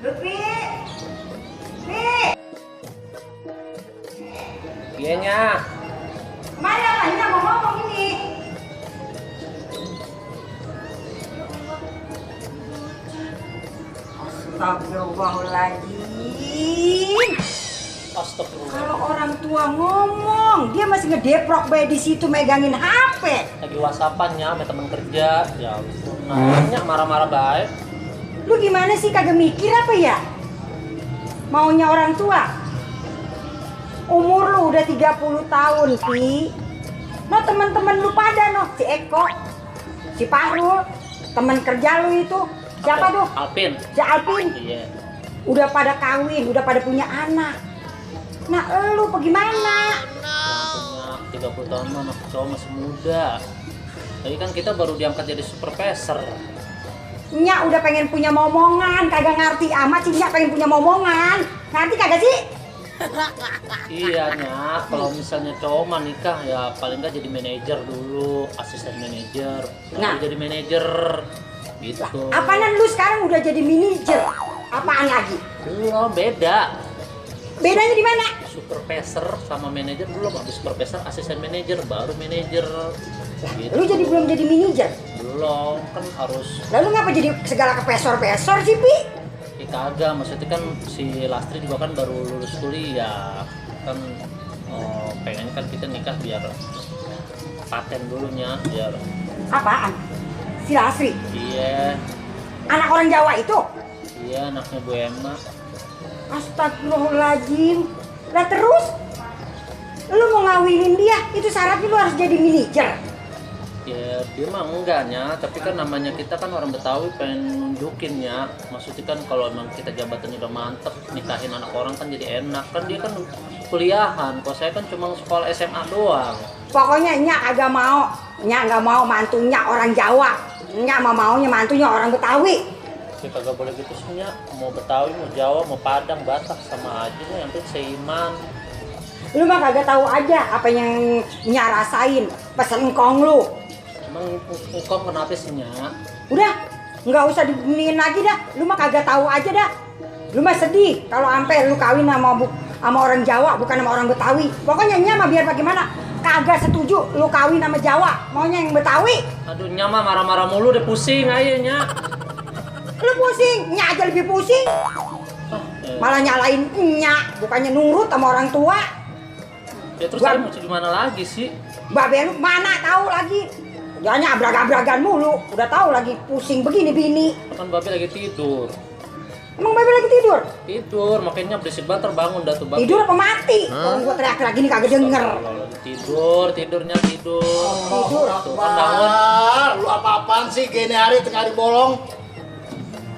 Lutfi. Iya, Nyak. Mana Nyak mau ngomong ini? Astagfirullahaladzim. Astagfirullah. Kalau orang tua ngomong, dia masih ngedeprok bayi di situ megangin HP. Lagi whatsappannya sama temen kerja. Ya ampun. Nyak marah-marah baik. Lu gimana sih, kagak mikir apa ya? Maunya orang tua. Umur lu udah 30 tahun, Pi. No, teman-teman lu pada no, si Eko, si Pahrul, teman kerja lu itu. Siapa tuh? Alpin. Si Alpin. Iya. Udah pada kawin, udah pada punya anak. Nah, lu bagaimana? Ya ampun, Nyak. 30 tahun mah anak cowok masih muda. Tapi kan kita baru diangkat jadi supervisor. Nyak udah pengen punya momongan, kagak ngerti amat sih Nyak pengen punya momongan. Ngerti kagak sih? Iya, Nyak. Kalau misalnya cowok mah nikah ya paling nggak jadi manajer dulu, asisten manajer, Nah. jadi manajer gitu. Apaanan lu sekarang udah jadi manajer? Apaan lagi? Belum, beda. Bedanya di mana? Supervisor sama manajer belum, habis supervisor asisten manajer baru manajer. Gitu. Lu jadi belum jadi manajer? Belum, kan harus. Lalu ngapa jadi segala kepesor-pesor sih, Pi? Ya kagak, maksudnya kan si Lastri juga kan baru lulus kuliah kan. Pengen kan kita nikah biar paten dulunya, biar. Apaan? Si Lasri? Iya. Anak orang Jawa itu? Iya, anaknya Bu Emma. Astagfirullahaladzim. Lah terus? Lu mau ngawinin dia, itu syaratnya lu harus jadi manajer. Ya dia mah enggaknya, tapi kan namanya kita kan orang Betawi pengen nunjukin ya. Maksudnya kan kalau emang kita jabatannya udah mantep, nikahin anak orang kan jadi enak. Kan dia kan kuliahan, kalau saya kan cuma sekolah SMA doang. Pokoknya Nyak agak mau. Nyak nggak mau mantunya orang Jawa. Nyak maunya mantunya orang Betawi. Ya kagak boleh gitu sih, Nyak. Mau Betawi, mau Jawa, mau Padang, Batak sama aja nih, yang penting seiman. Lu mah kagak tahu aja apa yang Nyak rasain. Pesen engkong lu. Emang engkau kenapa sih, Nyak? Udah, nggak usah diginiin lagi dah. Lu mah kagak tahu aja dah. Lu mah sedih kalau ampe lu kawin sama orang Jawa bukan sama orang Betawi. Pokoknya Nyak mah biar bagaimana kagak setuju lu kawin sama Jawa, maunya yang Betawi. Aduh, Nyak mah marah-marah mulu, deh pusing aja, Nyak. Lu pusing, Nyak aja lebih pusing. Malah nyalain Nyak, bukannya nurut sama orang tua. Ya terus saya mau gimana lagi sih? Babe lu mana tahu lagi. Jangan abrag-abragan mulu, udah tahu lagi pusing begini bini. Kan Babe lagi tidur. Emang Babe lagi tidur? Tidur, makanya berisik banget terbangun dah tuh Babe. Tidur apa mati? Orang gua teriak lagi nih kagak denger. Tidurnya tidur. Tidur. Tuh kan bangun. Lu apa-apaan sih gini hari tengah hari bolong?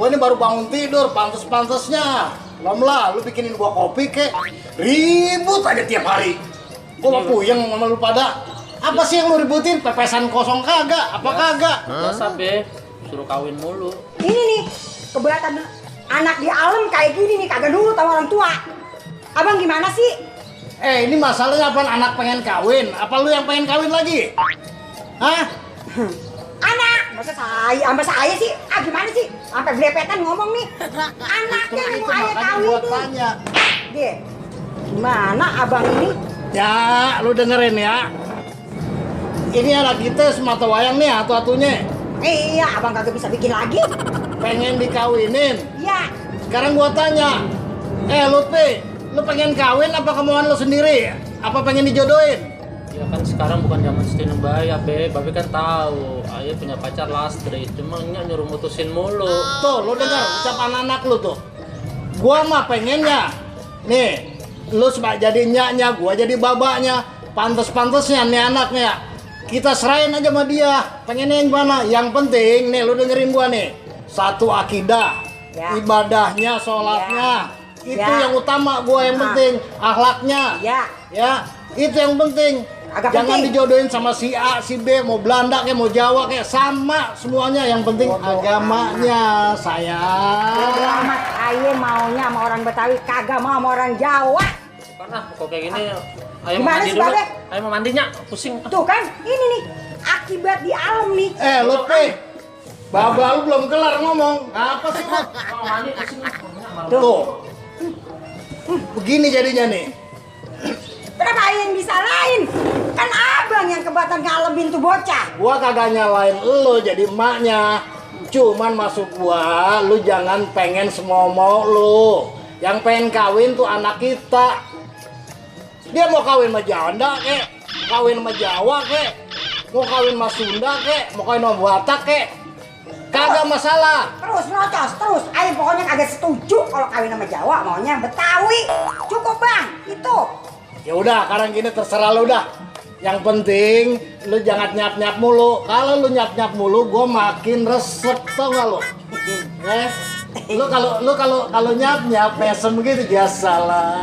Gua ini baru bangun tidur, pantes-pantesnya. Lomlah, lu bikinin gua kopi kek. Ribut aja tiap hari. Gua mau puyeng sama lu pada. Apa sih yang lu ributin? Pepesan kosong kagak? Apa kagak? Biasa Be, suruh kawin mulu. Ini nih, keberatan anak di alam kayak gini nih kagak nurut sama orang tua. Abang gimana sih? Ini masalahnya apa anak pengen kawin? Apa lu yang pengen kawin lagi? Hah? Anak, masa saya sih? Ah gimana sih? Sampai belepetan ngomong nih. Anaknya yang mau ayah makanya gua kawin. tanya. Dia, gimana abang ini? Ya, lu dengerin ya. Ini anak kita semata wayang nih atu-atunya. Iya, abang kagak bisa bikin lagi. Pengen dikawinin. Iya. Sekarang gua tanya. Lutfi, lu pengen kawin apa kemauan lu sendiri? Apa pengen dijodohin? Ya kan sekarang bukan zaman setinung bayar Be. Babe kan tahu, ayah punya pacar Lastri. Cuma Nyak nyuruh mutusin mulu. Tuh, lu dengar ucapan anak lu tuh. Gua mah pengennya. Nih, lu jadi nyaknya, gua jadi babaknya. Pantes-pantesnya nih anaknya. Kita serahin aja sama dia. Pengennya yang mana? Yang penting nih lu dengerin gua nih. Satu akidah, Ya. ibadahnya, sholatnya. Ya. Itu Ya. yang utama gua yang penting. Akhlaknya. Ya. Ya, itu yang penting. Agak Jangan penting. dijodohin sama si A, si B, mau Belanda kayak mau Jawa kayak sama semuanya. Yang penting agamanya, sayang. Bodo amat, ayah maunya sama orang Betawi, kagak mau sama orang Jawa. Karena kok kayak gini, ayo mau Gimana mandi sih, dulu. Babe? Ayo mau mandinya, pusing. Tuh kan, ini nih akibat di alam nih. Lutfi, baba lu belum kelar ngomong. Apa sih lu? Mau mandi, pusing. Tuh. Begini jadinya nih. Kenapa ayah yang disalahin? Kan abang yang kebatan ngalamin tuh bocah. Gua kagak nyalain lo jadi emaknya. Cuman maksud gua, lu jangan pengen semua mau lu. Yang pengen kawin tuh anak kita. Dia mau kawin sama Janda kek, kawin sama Jawa kek, mau kawin sama Sunda kek, mau kawin sama Batak kek. Kagak masalah. Terus nocos, terus. Ayah pokoknya kagak setuju kalau kawin sama Jawa, maunya Betawi. Cukup bang, itu. Ya udah, sekarang gini terserah lu dah. Yang penting lu jangan nyap-nyap mulu. Kalau lu nyap-nyap mulu, gua makin resep, tau gak lu? Lu kalau nyap-nyap mesem gitu biasalah.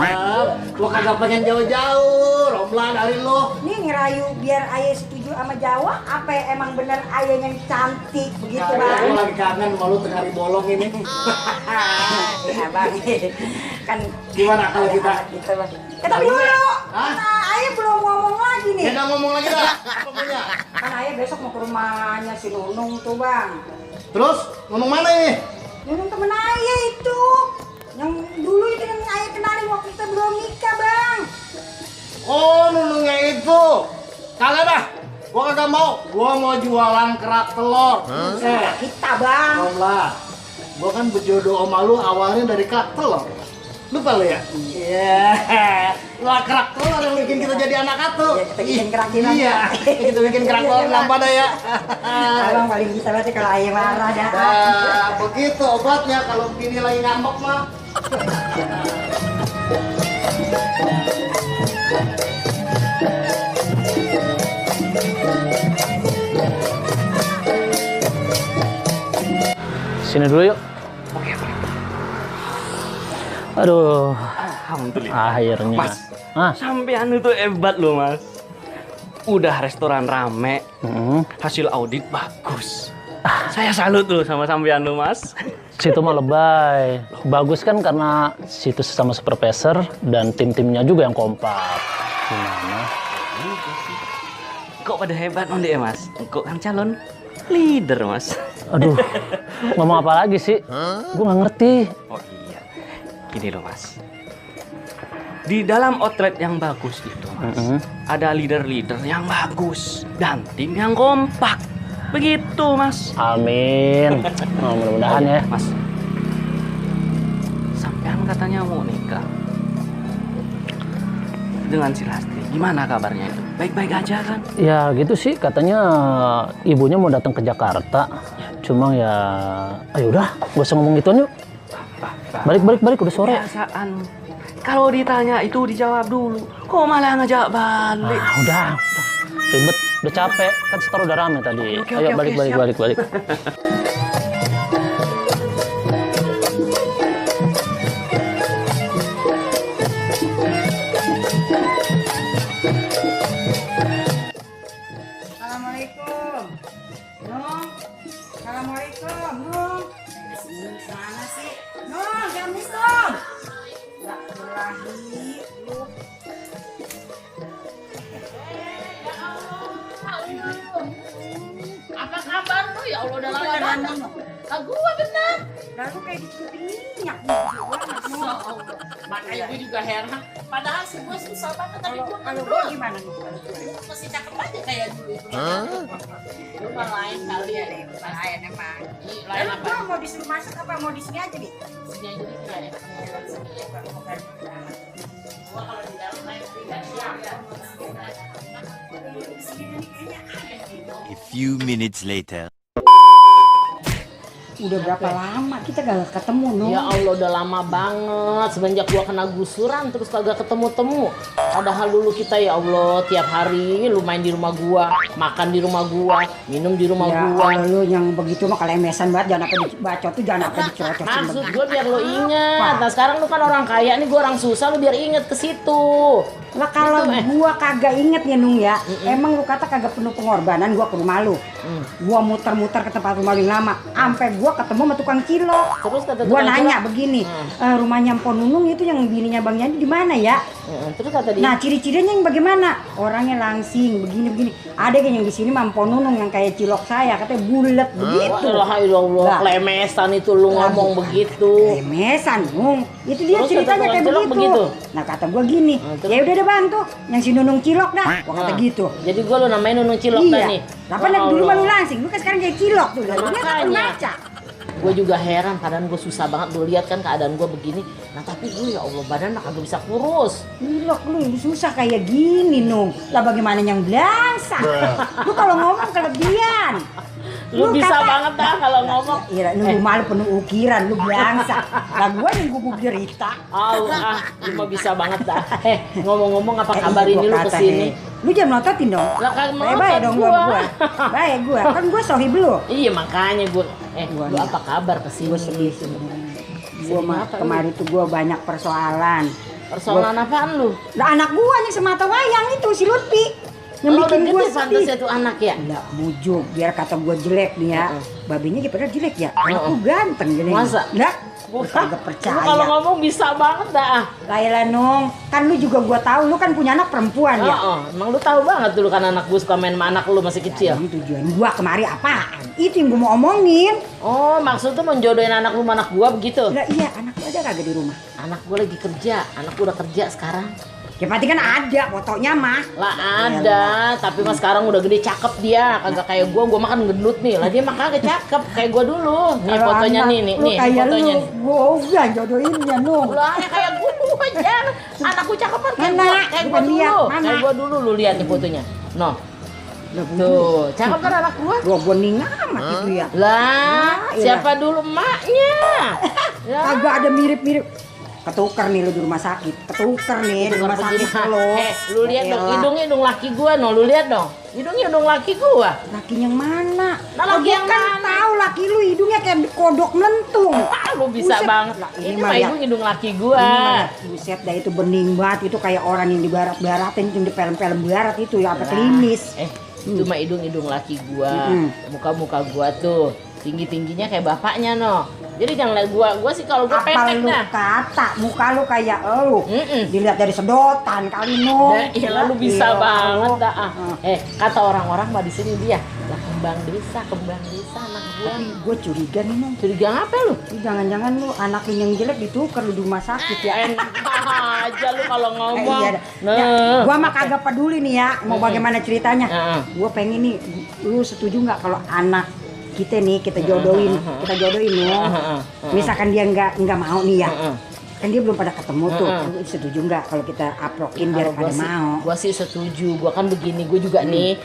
Lu kagak pengen jauh-jauh, Romlan dari lu. Ini ngerayu biar ayah setuju sama Jawa, apa emang bener ayah yang cantik begitu Nah, bang? gua lagi kangen sama lu tengah bolong ini. Ya bang, kan Gimana kalau kita? gitu bang. Tapi dulu, Hah? nah, ayah belum ngomong lagi nih. Kita ngomong lagi dah. Apa maunya? Kan ayah besok mau ke rumahnya si Nunung tuh bang. Terus ngomong mana nih? Nunung temen ayah itu. Yang dulu itu yang ayah kenalin waktu kita belum nikah bang. Oh, nunungnya itu. Kagak dah. Gua kagak mau. Gua mau jualan kerak telur. Kita bang. Mau lah. Gua kan berjodoh sama lu awalnya dari kerak telur. Lupa lu ya? Iya. Lah kerak telur yang bikin kita jadi anak atu. Ya, kita bikin kerak telur. Iya. Kita bikin kerak telur nambah dah ya. Abang paling bisa banget kalau ayah marah dah. Nah, begitu obatnya kalau begini lagi ngambek mah. Sini dulu yuk. Aduh, Alhamdulillah. akhirnya. Mas, Ah, sampean itu hebat loh mas. Udah restoran rame, hasil audit bagus. Saya salut tuh sama sampean lo mas. situ mah lebay. Bagus kan karena situ sama supervisor dan tim-timnya juga yang kompak. Gimana? Kok pada hebat onde ya mas? Kok kan calon leader mas. Aduh, ngomong apa lagi sih? Gue nggak ngerti. Oh iya, gini loh mas. Di dalam outlet yang bagus itu mas, ada leader-leader yang bagus dan tim yang kompak. Begitu mas. Amin. Oh, mudah-mudahan ya. Mas, sampean katanya mau nikah dengan si Lastri. Gimana kabarnya itu? Baik-baik aja kan? Ya gitu sih, katanya ibunya mau datang ke Jakarta. Cuma ya, ayo udah, gak usah ngomong gituan yuk. Balik, udah sore. Kebiasaan. Kalau ditanya itu dijawab dulu. Kok malah ngajak balik? Ah, udah. Ribet, udah capek. Kan setor udah rame tadi. Oke, Ayo oke, balik. siap. Assalamualaikum. Nung. Assalamualaikum. Nung. Mana sih? Nung, gamis dong. Bismillahirrahmanirrahim. Lu. Apa kabar lu? Ya Allah udah lama Beneran, banget. Nung. Lah gua bener. Lalu kayak dicupin minyak. Ya Allah. Makanya gue juga heran. Padahal si gue susah banget tapi gue Kalau bro. gue gimana nih? Masih cakep aja kayak dulu itu. Lu mah lain kali ya. Lain emang. Lain Lalu apa? gue mau disuruh masuk apa mau di sini aja nih? Sini aja nih ya. Gua kalau di dalam lain tidak siap. A few minutes later. Udah berapa lama kita gak ketemu, Nung? Ya Allah udah lama banget semenjak gua kena gusuran terus kagak ketemu-temu. Padahal dulu kita ya Allah tiap hari lu main di rumah gua, makan di rumah gua, minum di rumah Ya gua. Allah, lu yang begitu mah kalemesan banget, jangan apa dibacot tuh, jangan apa dicocokin Maksud gue biar lo inget. Nah sekarang lu kan orang kaya nih, gue orang susah, lu biar inget ke situ. Lah kalau Gitu, gua kagak inget ya Nung ya, emang lu kata kagak penuh pengorbanan gua ke rumah lu. Gua muter-muter ke tempat rumah lu yang lama, sampai gua ketemu sama tukang cilok. Terus kata Gua tukang nanya cilok, begini, rumahnya Mpok Nunung itu yang bininya Bang Yandi di mana ya? Terus kata dia, Nah ciri-cirinya yang bagaimana? Orangnya langsing, begini-begini. Ada yang di sini Mpok Nunung yang kayak cilok saya, katanya bulat begitu. Allah, Lah. klemesan itu lu ngomong begitu. Remesan, Nung. Itu dia Terus ceritanya kata kayak tukang cilok begitu. begitu? Nah kata gua gini, terus? ya udah deh Bang tuh, yang si Nunung cilok dah. Gua kata gitu. Jadi gua lu namain Nunung Cilok dah Iya. nih. Lah kan dulu mah lu langsing, lu kan sekarang kayak cilok tuh. Lu lihat kan Makanya. baca. Gue juga heran, keadaan gue susah banget. Lu lihat kan keadaan gue begini. Nah tapi gue ya Allah badan mah kagak bisa kurus. Cilok lu susah kayak gini, Nung. Lah bagaimana yang belangsa? Lu kalau ngomong kelebihan. Lu bisa banget dah kalau ngomong. Iya, lu malu penuh ukiran, lu belangsa. Lah gua yang gubuk derita. Allah, lu mah bisa banget dah. Ngomong-ngomong apa kabar Iya, ini gua lu kata, kesini? Lu jangan melototin dong. Lah kan Baik dong gua. gua. Baik gua. Kan gua sohib lu. Iya makanya gue. Gua Lu nih. apa kabar kesini? Gua sedih sebenarnya. Gua mah apa lu? kemarin tuh gua banyak persoalan. Persoalan apaan lu? Lah anak gua yang semata wayang itu si Lutfi. Yang Lu bikin udah gua gede pantas sedih. ya tuh anak ya? Enggak bujuk, biar kata gua jelek nih ya. Babinya dia padahal jelek ya. Anakku ganteng jelek. Masa? Enggak. Gua Kagak Lu percaya. kalau ngomong bisa banget dah. Laila Nung, kan lu juga gua tahu lu kan punya anak perempuan ya. Emang lu tahu banget dulu kan anak gue suka main sama anak lu masih kecil. Ini tujuan gua kemari apaan? Itu yang gua mau omongin. Oh, maksud tuh menjodohin anak lu sama anak gua begitu? Lah iya, anak lu ada kagak di rumah? Anak gua lagi kerja, anak gua udah kerja sekarang. Ya pasti kan ada fotonya mah. Lah ada, tapi mas sekarang udah gede cakep dia, kagak kayak gua makan gendut nih. Lah dia mah kagak cakep kayak gua dulu. Nih Kalau fotonya anak nih lu kayak fotonya lu, nih. gua udah jodohinnya Nung. Lah ya kayak gua aja. Anakku cakep kan kayak Mana? gua, kayak gua Bukan lihat, dulu. mana? Kayak gua dulu lu lihat nih fotonya. Noh. Lah Tuh, cakep kan anak gua? gua boning amat itu ya. Lah, iya. siapa dulu emaknya? Lah, Kagak ada mirip-mirip. Ketuker nih lu di rumah sakit. Ketuker nih di rumah sakit lu. Lu lihat dong, Elah. hidung laki gua, no, lu lihat dong. Hidung laki gua. Lakinya yang mana? Nah, laki Gua yang kan mana? tahu laki lu hidungnya kayak kodok melentung. Ah, lu bisa Buset. banget. Lah, Ini mah mah ya. hidung laki Ini gua. mah buset dah itu bening banget itu kayak orang yang di barat-baratin yang di film-film barat itu ya apa klimis. Itu mah hidung laki gua. Mm. Muka gua tuh tinggi-tingginya kayak bapaknya, no. Jadi jangan lihat gua sih kalau gua Apa pendek lu dah. kata muka lu kayak lu. Mm-mm. Dilihat dari sedotan kali no. Nah, iya lu bisa Iya, banget lu. dah. Kata orang-orang mah di sini dia lah kembang desa anak gua. Tapi gue curiga nih Nong. Curiga apa lu? Ini jangan-jangan lu anaknya yang jelek ditukar lu di rumah sakit ya. Enak aja lu kalau ngomong. Iya dah. Nah. Ya, gua mah kagak peduli nih ya mau bagaimana ceritanya. Heeh. Gua pengen nih lu setuju nggak kalau anak kita nih kita jodohin Nong. Misalkan dia nggak mau nih ya. Kan dia belum pada ketemu tuh. Lu setuju nggak kalau kita aprokin biar pada mau? Gua sih setuju. Gua kan begini, gua juga nih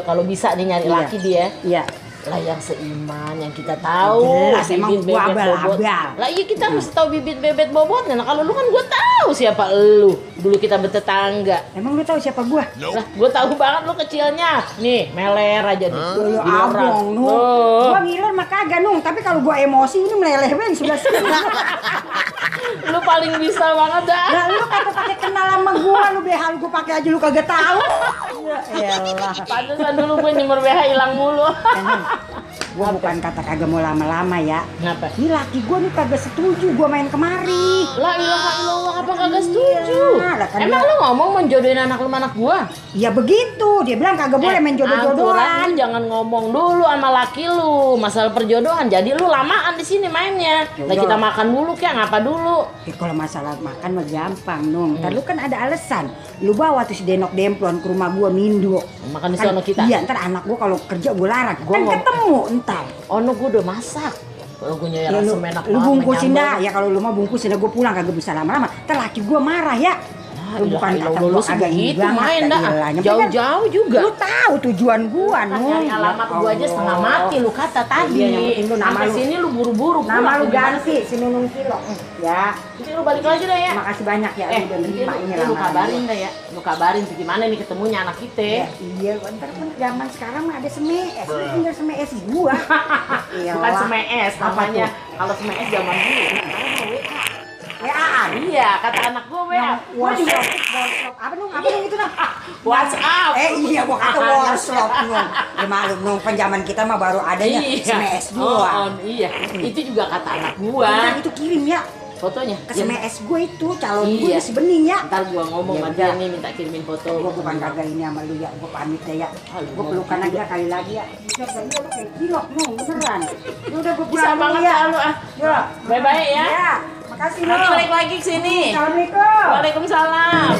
kalau bisa nih nyari Iya. laki dia. Iya. Lah yang seiman yang kita tahu Jelas, emang bibit gua bebet bobot. abal-abal. Lah iya kita mesti tahu bibit bebet bobotnya. Nah kalau lu kan gua tahu siapa lu. Dulu kita bertetangga. Emang lu tahu siapa gua? Lah gua tahu banget lu kecilnya. Nih, meler aja nih. Yo Bilang abong ras. Nung. Oh. Gua ngiler mah kagak Nung, tapi kalau gua emosi ini meleleh banget sebelah sini. Lu paling bisa banget dah. Lah lu kagak pakai kenal sama gua, lu behal gua pakai aja lu kagak tahu. Ya elah. Pantesan dulu gue nyemur BH hilang mulu. Gua bukan kata kagak mau lama-lama ya. Kenapa? Ini laki gua nih kagak setuju gua main kemari. La ilaha illallah apa kagak setuju? Iya, lah kan Emang dia- lu ngomong menjodohin anak lu sama anak gua? Ya begitu, dia bilang kagak boleh main Aturan jodoh-jodohan. lu jangan ngomong dulu sama laki lu masalah perjodohan. Jadi lu lamaan di sini mainnya. Lah Yaudah. kita makan dulu kayak ngapa dulu? Kalau masalah makan mah gampang Nung. Ntar lu kan ada alasan. Lu bawa tuh si Denok Demplon ke rumah gua Mindo. Makan di sono kita. Iya, ntar anak gua kalau kerja gua larang. Gua Kan mau- ketemu ntar. Oh no, gua udah masak. Kalau gue Ya, nyayar lu, asem enak lu banget, bungkusin menyambal. dah. Ya kalau lu mau bungkusin dah gua pulang kagak bisa lama-lama. Ntar laki gua marah ya. Lu bukan kata lu gua kagak ini segitu banget. main dah, dah. ilahnya. Jauh-jauh juga. Lu tahu tujuan gua Kan Nung. nyari alamat Ya gua aja setengah Allah. mati lu kata tadi. Iya, yang penting lu nama Sampai lu. sini lu buru-buru. Nama pulang. lu ganti si Nunung Kilo. Ya. Nanti lu balik lagi dah ya. Makasih banyak ya udah Nanti nerima ini lu lamaran kabarin gua. dah ya. Lu kabarin tuh gimana nih ketemunya anak kita. Ya, iya, ntar pun zaman sekarang mah ada semes. Lu tinggal semes gua. Bukan semes Apa namanya. tuh? Kalau semes zaman dulu. Sekarang mah WA. WA-an. Iya, kata anak gue WA. WhatsApp. Apa nung itu nung? WhatsApp. Iya, gua kata WhatsApp nung. Ya maklum nung, penjaman kita mah baru adanya SMS doang. Iya, itu juga kata anak gua. Nah, itu kirim ya Fotonya ke SMS gue itu, calon gue si Bening ya. Ntar gua ngomong Ya sama udah. dia nih minta kirimin foto. Gue bukan kagak ini sama lu ya, gue pamit deh ya. Gue pelukan aja kali lagi ya. Udah lu kayak gilok nung, beneran. Ya udah gue Bisa pulang dulu banget ya. ya lu ah. Ya. Bye-bye ya. Ya, makasih Nanti nung. balik lagi ke sini. Assalamualaikum. Waalaikumsalam.